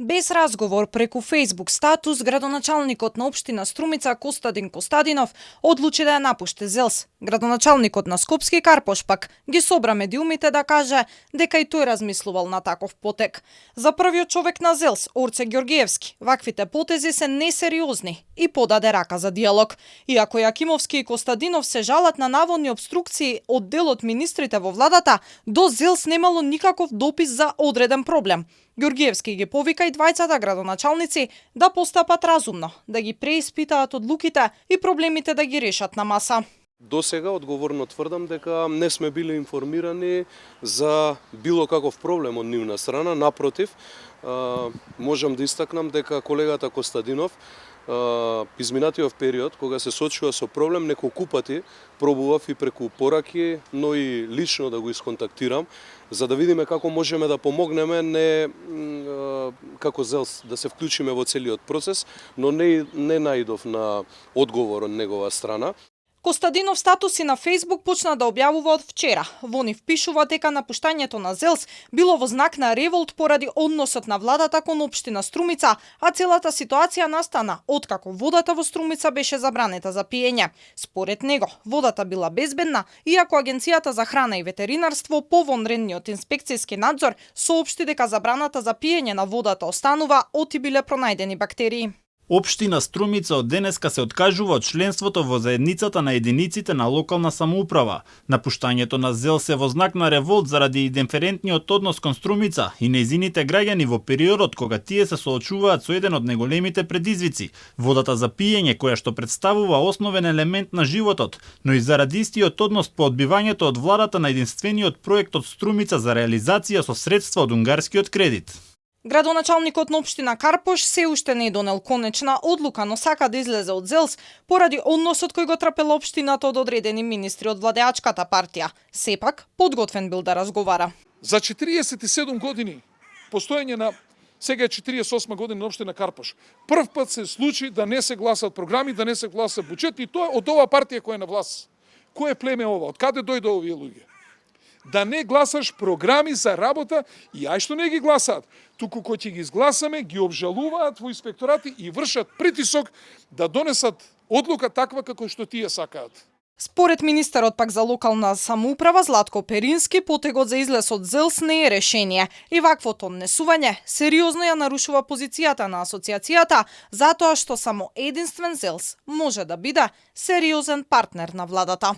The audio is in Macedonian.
Без разговор преку Facebook статус, градоначалникот на општина Струмица Костадин Костадинов одлучи да ја напушти ЗЕЛС. Градоначалникот на Скопски Карпош пак ги собра медиумите да каже дека и тој размислувал на таков потек. За првиот човек на ЗЕЛС, Орце Ѓоргиевски, ваквите потези се несериозни и подаде рака за диалог. Иако Јакимовски и Костадинов се жалат на наводни обструкции од дел од министрите во владата, до ЗЕЛС немало никаков допис за одреден проблем. Ѓоргиевски ги повика и двајцата градоначалници да постапат разумно, да ги преиспитаат одлуките и проблемите да ги решат на маса. До сега одговорно тврдам дека не сме били информирани за било каков проблем од нивна страна. Напротив, можам да истакнам дека колегата Костадинов изминатиот период, кога се соочува со проблем, неколку пати пробував и преку пораки, но и лично да го исконтактирам, за да видиме како можеме да помогнеме, не како ЗЕЛС да се вклучиме во целиот процес, но не наидов на одговор од негова страна. Костадинов статуси на Facebook почна да објавува од вчера. Во нив пишува дека напуштањето на ЗЕЛС било во знак на револт поради односот на владата кон општина Струмица, а целата ситуација настана откако водата во Струмица беше забранета за пиење. Според него, водата била безбедна, иако Агенцијата за храна и ветеринарство по вонредниот инспекцијски надзор соопшти дека забраната за пиење на водата останува, оти биле пронајдени бактерии. Општина Струмица од денеска се откажува од членството во заедницата на единиците на локална самоуправа. Напуштањето на ЗЕЛС е во знак на револт заради индиферентниот однос кон Струмица и нејзините граѓани во периодот кога тие се соочуваат со еден од неголемите предизвици – водата за пиење, која што представува основен елемент на животот, но и заради истиот однос по одбивањето од владата на единствениот проект од Струмица за реализација со средства од унгарскиот кредит. Градоначалникот на општина Карпош се уште не донел конечна одлука, но сака да излезе од ЗЕЛС поради односот кој го трпела општината од одредени министри од владеачката партија. Сепак, подготвен бил да разговара. За 47 години постоење на сега е 48 година на општина Карпош. Прв пат се случи да не се гласат програми, да не се гласа буџет и тоа од ова партија која е на власт. Кој е племе ова? Од каде дојде овие луѓе? Да не гласаш програми за работа и ај што не ги гласаат, туку кој ќе ги изгласаме, ги обжалуваат во инспекторати и вршат притисок да донесат одлука таква како што тие сакаат. Според министерот пак за локална самоуправа Златко Перински, потегот за излез од ЗЕЛС не е решение и ваквото однесување сериозно ја нарушува позицијата на асоциацијата, затоа што само единствен ЗЕЛС може да биде сериозен партнер на владата.